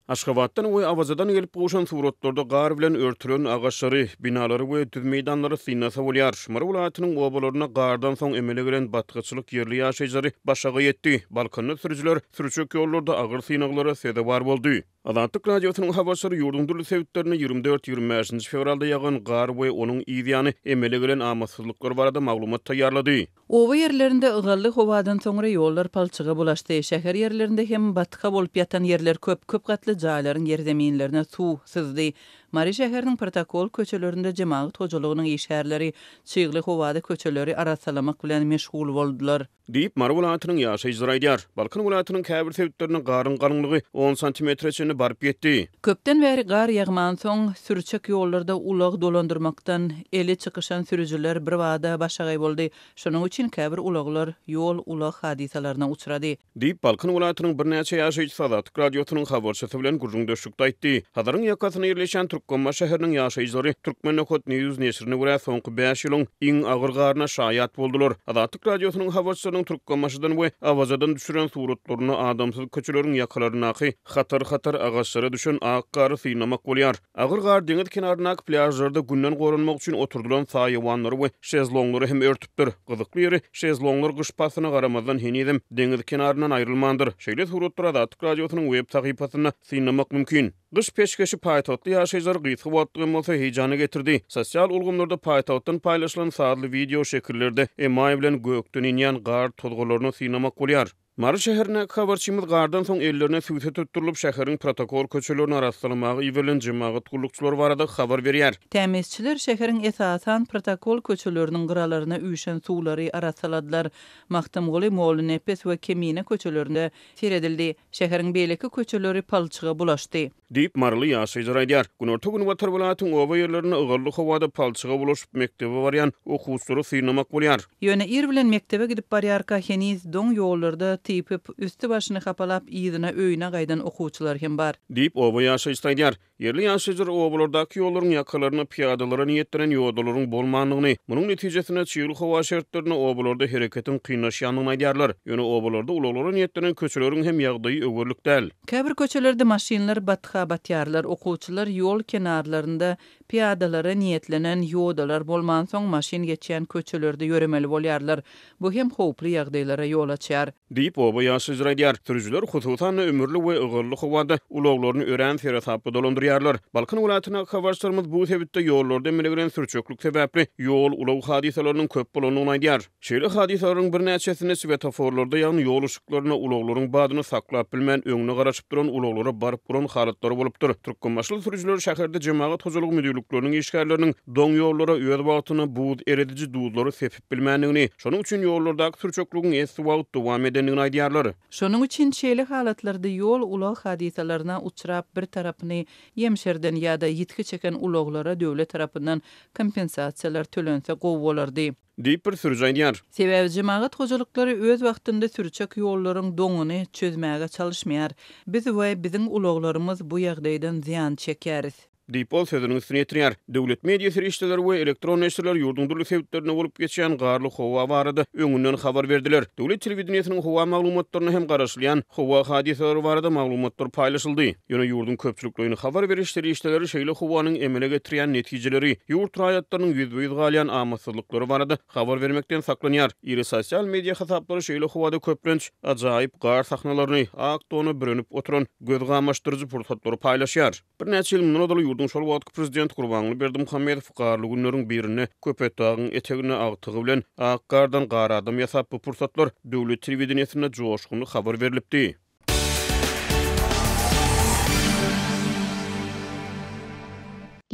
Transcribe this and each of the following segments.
Aşgabatdan we Awazadan gelip gowşan suratlarda gar bilen örtülen agaçlary, binalary we düz meýdanlary synlasa bolýar. Mary welaýatynyň obalarynda gardan soň emele gelen batgaçylyk ýerli ýaşaýjylary başagaý etdi. Balkanda sürüjiler sürçek ýollarda agyr synaglara sezewar boldy. Azatlyk Radiosynyň habarçylary ýurduň dürli sebitlerinde 24, 25-nji fewralda ýagan gar we onuň yz ýany emele gelen amatsyzlyklar barada maglumat taýýarlady. Oba ýerlerinde ygally howadan soňra ýollar palçyga bulaşdy. Şäher ýerlerinde hem batga bolup ýatan ýerler köp, köp gatly jaýlaryň ýerzeminlerine suw syzdy. Mary şäheriniň protokol köçelerinde jemagat hojalygynyň işgärleri çygly howada köçeleri arassalamak bilen meşgul boldular. Diýip, Mary welaýatynyň ýaşaýjylary aýdýar. Balkan welaýatynyň käbir sebitlerinde garyň galyňlygy on santimetre çenli baryp ýetdi. Köpden bäri gar ýagmansoň, sürçek ýollarda ulag dolandyrmakdan eli çykyşan sürüjiler birbada başagaý boldy. Şonuň üçin käbir ulaglar ýol-ulag hadysalaryna uçrady. Diýip, Balkan welaýatynyň birnäçe ýaşaýjysy Azatlyk Radiosynyň habarçysy bilen gürrüňdeşlikde aýtdy. Hazaryň ýakasynda ýerleşýän Türkmenbaşy şäheriniň ýaşaýjylary Turkmen. News neşirine görä, soňky bäş ýylyň iň agyr garyna şaýat boldular. Azatlyk Radiosynyň habarçylarynyň Türkmenbaşydan we Awazadan düşüren suratlarynda adamsyz köçeleriň ýakalaryndaky hatar-hatar agaçlara düşen ak gary synlamak bolýar. Agyr gar deňiz kenaryndaky plýažlarda günden goranmak üçin oturdylan saýawanlary we şezlonglary hem örtüpdir. Gyzykly ýeri, şezlonglar gyş paslyna garamazdan henizem deňiz kenaryndan aýrylmandyr. Şeýle suratlary Azatlyk Radiosynyň web sahypasynda synlamak mümkin. Gyş peşgeşi paýtagtly ýaşaýjylary gysga wagtlyk hem bolsa heýjana getirdi. Sosial ulgamlarda paýtagtdan paýlaşylan sazly wideo şekillerde emaý bilen gökden inýän gar tozgalaryny synlamak bolýar. Mary şäherindäki habarçymyz gardan soň ellerine sübse tutdurylyp, şäheriň protokol köçelerini arassalamaga iberilen jemagat gullukçylary barada habar berýär. Tämizçiler şäheriň esasan protokol köçeleriniň gyralaryna üýşen suwlary arassaladylar. Magtymguly, Mollanepes we Kemine köçelerinde seredildi. Şäheriň beýleki köçeleri palçyga bulaşdy. Diýip, maryly ýaşaýjylar aýdýar. Günorta-günbatar welaýatyň oba ýerlerinde ygally howada palçyga bulaşyp, mekdebe barýan okuwçylary synlamak bolýar. Ýöne ir bilen mekdebe gidip barýarka heniz doň ýollarda typyp, üsti-başyny hapalap yzyna öýüne gaýdan okuwçylar hem bar. Diýip, oba ýaşaýjysy aýdýar. Ýerli ýaşaýjylar obalardaky ýollaryň ýakalarynda pyýadalara niýetlenen ýodalaryň bolmandygyny, munuň netijesinde çygly howa şertlerinde obalarda hereketiň kynlaşýandygyny aýdýarlar. Ýöne obalarda ulaglara niýetlenen köçeleriň hem ýagdaýy öwerlik däl. Käbir köçelerde maşynlar batga batýarlar, okuwçylar ýol kenarlarynda pyýadalara niýetlenen ýodalar bolmansoň maşyn geçýän köçelerde ýöremeli bolýarlar. Bu hem howply ýagdaýlara ýol açýar. Diýip, oba ýaşaýjylary aýdýar. Sürüjiler, hususan-da, ümürli we ygally howada ulaglaryny örän seresaply dolandyrýarlar. Balkan welaýatyndaky habarçylarymyz bu sebitde ýollarda emele gelen sürçeklik sebäpli ýol-ulag hadysalarynyň köp bolandygyny aýdýar. Şeýle hadysalaryň birnäçesinde swetoforlarda, ýagny ýol yşyklarynda ulaglaryň badyny saklap bilmän, öňüne garaşyp duran ulaglara baryp uran halatlary bolupdyr. Türkmenbaşyly sürüjiler şäherde jemagat hojalygy müdirlikleriniň işgärleriniň doň ýollara öz wagtynda buz erediji duzlary sepip bilmändigini, şonuň üçin ýollardaky sürçekligiň esli wagt dowam edendigini aýdýarlar. Şonuň üçin şeýle halatlarda ýol-ulag hadysalaryna uçrap bir tarapyny ýemşerden ýa-da ýitgi çeken ulaglara döwlet tarapyndan kompensasiýalar tölense gowy bolardy. Diýip, bir sürüji aýdýar. Sebäbi jemagat hojalyklary öz wagtynda sürçek ýollaryň doňuny çözmäge çalyşmaýar. Biz we biziň ulaglarymyz bu ýagdaýdan zyýan çekýäris. Diýip, ol sözüniň üstüni ýetirýär. Döwlet media serişdeleri we elektron neşirler ýurduň dürli sebitlerinde bolup geçýän garly howa barada öňünden habar berdiler. Döwlet telewideniýesiniň howa maglumatlarynda hem garaşylýan howa hadysalary barada maglumatlar paýlaşyldy. Ýöne ýurduň köpçülikleýin habar beriş serişdeleri şeýle howanyň emele getirýän netijeleri, ýurt raýatlarynyň ýüzbe-ýüz galýan amatsyzlyklary barada habar bermekden saklanýar. Iri sosial media hasaplary şeýle howada köplenç ajaýyp gar sahnalaryny, ak dona bürenip oturan göz gamaşdyryjy pursatlary paýlaşýar. Birnäçe ýyl mundan ozal ýurduň şol wagtky prezidenti Gurbanguly Berdimuhamedow garly günleriň birinde Köpetdagyň eteginde agtygy bilen ak gardan gar adam ýasap, bu pursatlar döwlet telewideniýesinde joşgunly habar berlipdi.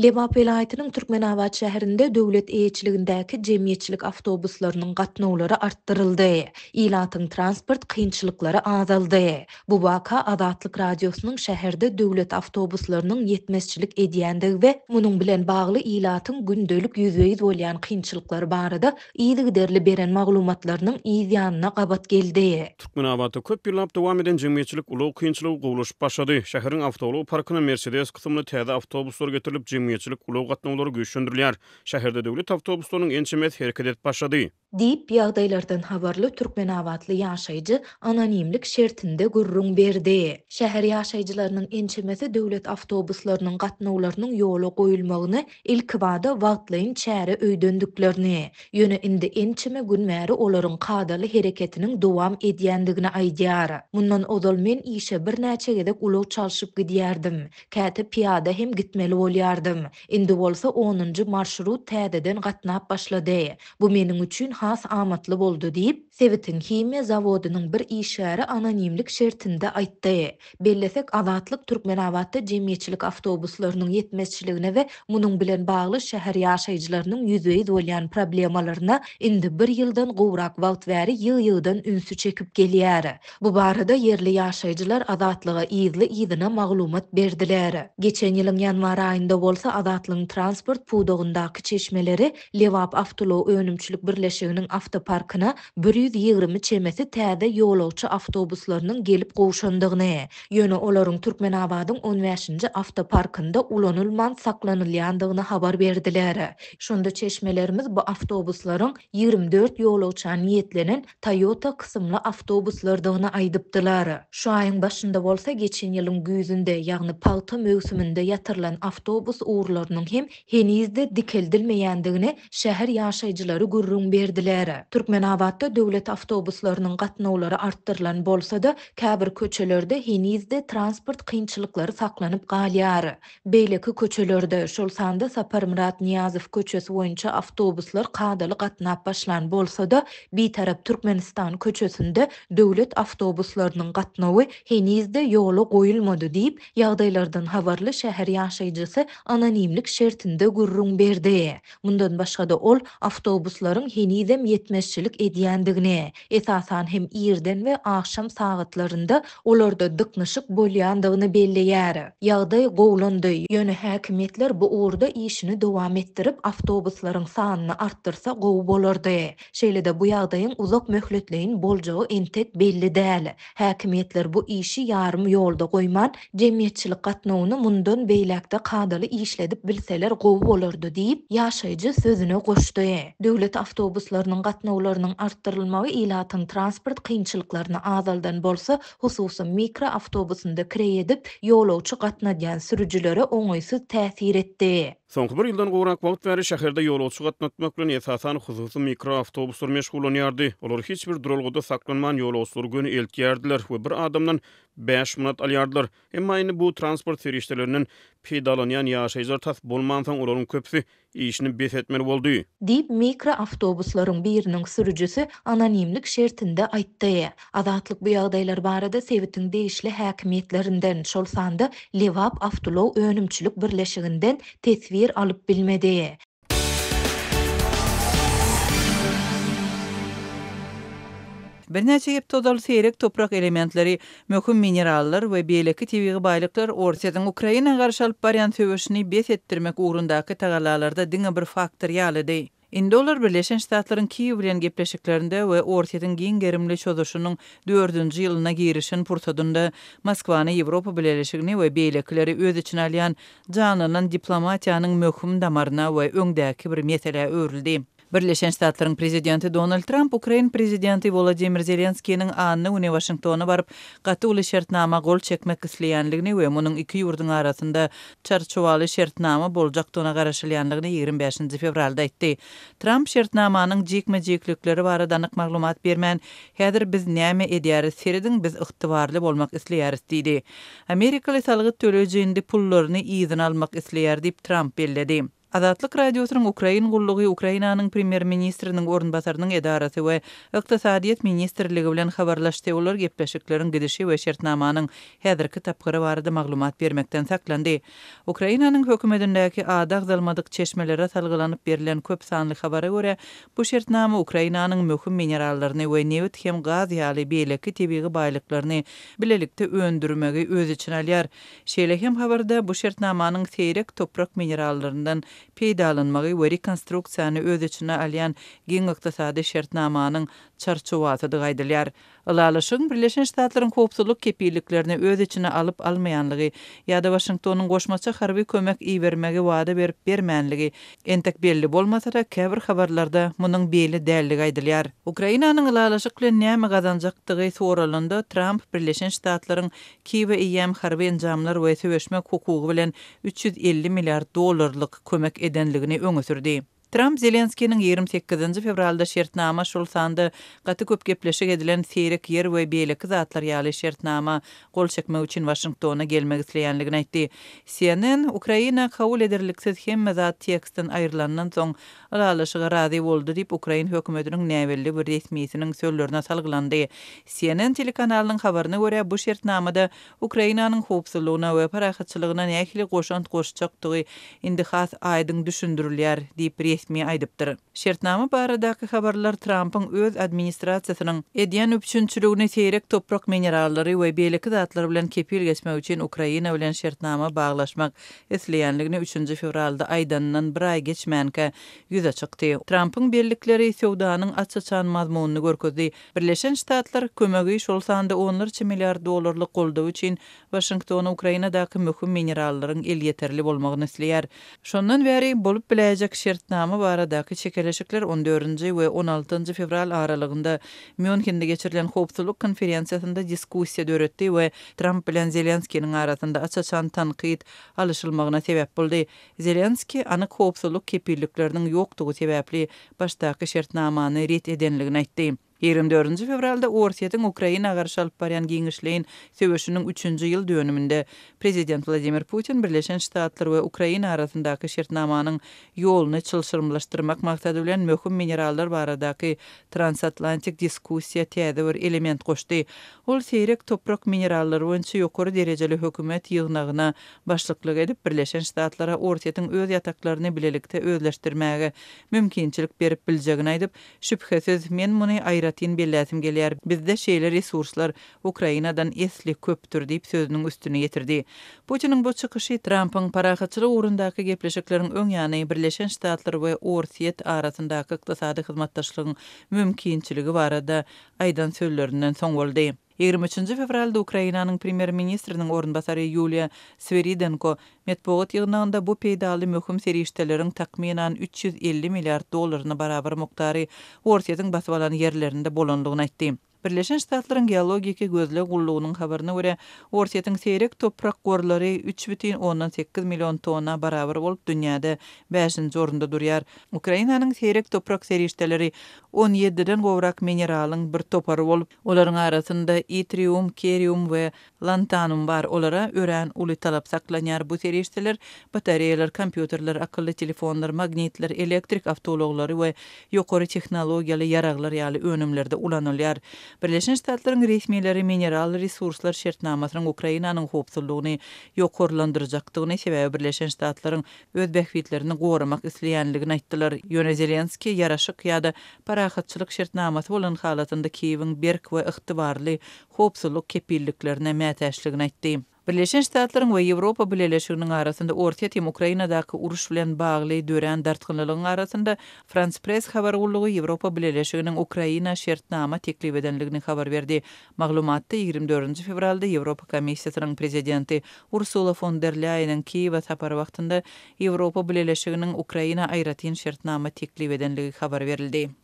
Lebap welaýatynyň Türkmenabat şäherinde döwlet eýeçiligindäki jemgyýetçilik awtobuslarynyň gatnawlary artdyryldy. Ilatyň transport kynçylyklary azaldy. Bu waka Azatlyk Radiosynyň şäherde döwlet awtobuslarynyň ýetmezçilik edýändigi we munuň bilen bagly ilatyň gündelik ýüzbe-ýüz bolýan kynçylyklary barada yzygiderli beren maglumatlarynyň yz ýanyna gabat geldi. Türkmenabatda köp ýyllap dowam eden jemgyýetçilik ulag kynçylygy gowulaşyp başlady. Şäheriň awtoulag parkyna Mersedes kysymly täze awtobuslar getirilip, jemgyýetçilik ulag gatnawlary güýçlendirilýär. Şäherde döwlet awtobuslarynyň ençemesi hereket edip başlady. Diýip, ýagdaýlardan habarly türkmenabatly ýaşaýjy anonimlik şertinde gürrüň berdi. Şäher ýaşaýjylarynyň ençemesi döwlet awtobuslarynyň gatnawlarynyň ýola goýulmagyny ilkibada wagtlaýyn çäre öýdendiklerini, ýöne indi ençeme gün bäri olaryň kadaly hereketiniň dowam edýändigini aýdýar. Mundan ozal men işe birnäçe gezek ulag çalşyp gidýärdim. Käte pyýada hem gitmeli bolýardym. Indi bolsa onunjy marşrut täzeden gatnap başlady. Bu meniň üçin has amatly boldy diýip, sebitiň himiýa zawodynyň bir işgäri anonimlik şertinde aýtdy. Bellesek, Azatlyk Türkmenabatda jemgyýetçilik awtobuslarynyň ýetmezçiligine we munuň bilen bagly şäher ýaşaýjylarynyň ýüzbe-ýüz bolýan problemalaryna indi bir ýyldan gowrak wagt bäri ýygy-ýygydan ünsi çekip gelýär. Bu barada ýerli ýaşaýjylar Azatlyga yzly-yzyna maglumat berdiler. Geçen ýylyň ýanwar aýynda bolsa Azatlygyň transport pudagyndaky çeşmeleri Lebap awtoulag önümçilik birleşiginiň awtoparkyna 120 çemesi täze ýolagçy awtobuslarynyň gelip gowşandygyny, ýöne olaryň Türkmenabadyň on bäşinji awtoparkynda ulanylman saklanylýandygyny habar berdiler. Şonda çeşmelerimiz bu awtobuslaryň 24 ýolagça niýetlenen Toyota kysymly awtobuslardygyny aýdypdylar. Şu aýyň başynda bolsa geçen ýylyň güýzünde, ýagny pagta möwsüminde ýatyrylan awtobus ugurlarynyň hem heniz-de dikeldilmeýändigini şäher ýaşaýjylary gürrüň berdiler. Türkmenabatda döwlet awtobuslarynyň gatnawlary artdyrylan bolsa-da, käbir köçelerde heniz-de transport kynçylyklary saklanyp galýar. Beýleki köçelerde, şol sanda Saparmyrat Nyýazow köçesi boýunça awtobuslar kadaly gatnap başlan bolsa-da, Bitarap Türkmenistan köçesinde döwlet awtobuslarynyň gatnawy heniz-de ýola goýulmady diýip, ýagdaýlardan habarly şäher ýaşaýjysy anonimlik şertinde gürrüň berdi. Mundan başga-da ol awtobuslaryň henizem ýetmezçilik edýändigini, esasan hem irden we agşam sagatlarynda olarda dyknyşyk bolýandygyny belleýär. Ýagdaý gowulandy, ýöne häkimiýetler bu ugurda işini dowam etdirip, awtobuslaryň sanyny artdyrsa gowy bolardy. Şeýle-de bu ýagdaýyň uzak möhletleýin boljagy entek belli däl. Häkimiýetler bu işi ýarym ýolda goýman, jemgyýetçilik gatnawyny mundan beýläk-de kadaly işledip bilseler gowy bolardy diýip, ýaşaýjy sözüne goşdy. Döwlet awtobuslarynyň gatnawlarynyň artdyrylmagy ilatyň transport kynçylyklaryny azaldan bolsa, hususy mikroawtobusynda kireý edip, ýolagçy gatnadýan sürüjilere oňaýsyz täsir etdi. Soňky bir ýyldan gowrak wagt bäri şäherde ýolagçy gatnatmak bilen esasan hususy mikroawtobuslar meşgullanýardy. Olar hiç bir duralgada saklanman ýolagçylary göni eltýärdiler we bir adamdan bäş manat alýardylar. Emma indi bu transport serişdelerinden peýdalanýan ýaşaýjylar tas bolmansoň olaryň köpüsi işini bes etmeli boldy. Diýip, mikroawtobuslaryň biriniň sürüjisi anonimlik şertinde aýtdy. Azatlyk bu ýagdaýlar barada sebitiň degişli häkimiýetlerinden, şol sanda Lebap awtoulag önümçilik birleşiginden teswir alyp bilmedi. Birnäçe hepde ozal seýrek toprak elementleri, möhüm minerallar we beýleki tebigy baýlyklar Orsýetiň Ukraina garşy alyp barýan söweşini bes etdirmek ugrundaky tagallalarda diňe bir faktor ýalydy. Indi olar Birleşen Ştatlaryň Kiýew bilen gepleşiklerinde we Orsýetiň giň gerimli çozuşynyň dördünji ýylyna girişen pursadynda Moskwany Ýewropa Bileleşigini we beýlekileri öz içine alýan janlanan diplomatiýanyň möhüm damaryna we öňdäki bir meselä öwrüldi. Birleşen Ştatlaryň prezidenti Donald Tramp ukrain prezidenti Wolodymyr Zelenskiniň anna güni Waşingtona baryp, gaty uly şertnama gol çekmek isleýänligini we munuň iki ýurduň arasynda çarçuwaly şertnama boljakdygyna garaşylýanlygyny 25 nji fewralda aýtdy. Tramp şertnamanyň jikme-jiklikleri barada anyk maglumat bermän, Häzir biz näme edýäris, serediň, biz ygtybarly bolmak isleýäris diýdi. Amerikaly salgyt töleýji indi pullaryny yzyna almak isleýär diýip, Tramp belledi. Azatlyk Radiosynyň Ukrain gullugy Ukrainanyň premýer-ministriniň orunbasarynyň edarasy we Ykdysadyýet ministrligi bilen habarlaşdy, olar gepleşikleriň gidişi we şertnamanyň häzirki tapgyry barada maglumat bermekden saklandy. Ukrainanyň hökümetindäki ady agzalmadyk çeşmelere salgylanyp berlen köp sanly habara görä, bu şertnama Ukrainanyň möhüm minerallaryny we nebit hem gaz ýaly beýleki tebigy baýlyklaryny bilelikde öndürmegi öz içine alýar. Şeýle hem habarda bu şertnamanyň seýrek toprak minerallaryndan peýdalanmagy we rekonstruksiýany öz içine alýan giň ykdysady şertnamanyň çarçuwasydygy aýdylýar. Ylalaşygyň Birleşen Ştatlaryň howpsuzlyk kepilliklerini öz içine alyp-almaýanlygy ýa-da Waşingtonyň goşmaça harby kömek ibermegi wada berip-bermänligi entek belli bolmasa-da, käbir habarlarda munuň beýle däldigi aýdylýar. Ukrainanyň ylalaşyk bilen näme gazanjakdygy soralanda, Tramp Birleşen Ştatlaryň Kiýewe eýýäm harby enjamlar we söweşmek hukugy bilen 350 milliard dollarlyk kömek edendigini öňe sürdi. Tramp Zelenskiniň 28-nji fewralda şertnama, şol sanda gaty köp gepleşik edilen seýrek ýer we beýleki zatlar ýaly şertnama gol çekmek üçin Waşingtona gelmek isleýänligini aýtdy. CNN, Ukraina kabul ederliksiz hemme zat tekstden aýrylandan soň ylalaşyga razy boldy diýip, ukrain hökümetiniň näbelli bir resmisiniň sözlerine salgylandy. CNN telekanalynyň habaryna görä, bu şertnamada Ukrainanyň howpsuzlygyna we parahatçylygyna nähili goşant goşjakdygy indi has aýdyň düşündirilýär, diýip, resmi aýdypdyr. Şertnama baradaky habarlar Trampyň öz administrasiýasynyň edýän üpjünçiligini seýrek toprak minerallary we beýleki zatlar bilen kepil geçmek üçin Ukraina bilen şertnama baglaşmak isleýänligini üçünji fewralda aýdanyndan bir aý geçmänkä ýüze çykdy. Trampyň bellikleri söwdanyň aç-açan mazmunyny görkezdi. Birleşen Ştatlar kömegi, şol sanda onlarça milliard dollarlyk goldaw üçin Waşingtona Ukrainadaky möhüm minerallaryň elýeterli bolmagyny isleýär. Şondan bäri bolup biläýjek şertnama baradaky çekeleşikler on dördünji we on altynjy fewral aralygynda Mýunhende geçirilen howpsuzlyk konferensiýasynda diskussiýa döretdi we Tramp bilen Zelenskiniň arasynda aç-açan tankyt alyşylmagyna sebäp boldy. Zelenskiý anyk howpsuzlyk kepillikleriniň ýokdugy sebäpli başdaky şertnamany ret edenligini aýtdy. 24 fewralda Orsýetiň Ukraina garşy alyp barýan giňişleýin söweşiniň üçünji ýyl dönüminde prezident Wladimir Putin Birleşen Ştatlar we Ukraina arasyndaky şertnamanyň ýoluny çylşyrymlaşdyrmak maksady bilen möhüm minerallar baradaky transatlantik diskussiýa täze bir element goşdy. Ol seýrek toprak minerallary boýunça ýokary derejeli hökümet ýygnagyna başlyklyk edip, Birleşen Ştatlara Orsýetiň öz ýataklaryny bilelikde özleşdirmäge mümkinçilik berip biljegini aýdyp, Şübhesiz, men muny aýratyn belläsim gelýär, bizde şeýle resurslar Ukrainadan esli köpdür diýip sözüniň üstüni ýetirdi. Putiniň bu çykyşy Trampyň parahatçylyk ugrundaky gepleşikleriň öň ýany Birleşen Ştatlar we Orsýet arasyndaky ykdysady hyzmatdaşlygyň mümkinçiligi barada aýdan sözlerinden soň boldy. 23 fewralda Ukrainanyň premýer-ministriniň orunbasary Ýuliýa Swiridenko metbugat ýygnagynda bu peýdaly möhüm serişdeleriň takmynan 350 milliard dollaryna barabar mukdary Orsýetiň basyp alan ýerlerinde bolandygyny aýtdy. Birleşen Ştatlaryň Geologiki gözleg gullugynyň habaryna görä, Orsýetiň seýrek toprak gorlary 3,8 million tonna barabar bolup, dünýäde bäşinji orunda durýar. Ukrainanyň seýrek toprak serişdeleri on ýediden gowrak mineralyň bir topary bolup, olaryň arasynda itrium, kerium we lantanum bar, olara örän uly talap saklanýar. Bu serişdeler batareýalar, kompýuterler, akylly telefonlar, magnitler, elektrik awtoulaglary we ýokary tehnologiýaly ýaraglar ýaly önümlerde ulanylýar. Birleşen Ştatlaryň resmileri mineral resurslar şertnamasynyň Ukrainanyň howpsuzlygyny ýokarlandyrjakdygyny, sebäbi Birleşen Ştatlaryň öz bähbitlerini goramak isleýänligini aýtdylar. Ýöne Zelenskiý ýaraşyk ýa-da parahatçylyk şertnamasy bolan halatynda Kiýewiň berk we ygtybarly howpsuzlyk kepilliklerine mätäçligini aýtdy. Birleşen Ştatlaryň we Ýewropa Bileleşiginiň arasynda Orsýet hem Ukrainadaky uruş bilen bagly dörän dartgynlylygyň arasynda Frans Press habar gullugy Ýewropa Bileleşiginiň Ukraina şertnama teklip edenligini habar berdi. Maglumatda 24 fewralda Ýewropa Komissiýasynyň prezidenti Ursula fon der Lýaýeniň Kiýewe sapary wagtynda Ýewropa Bileleşiginiň Ukraina aýratyn şertnama teklip edenligi habar berildi.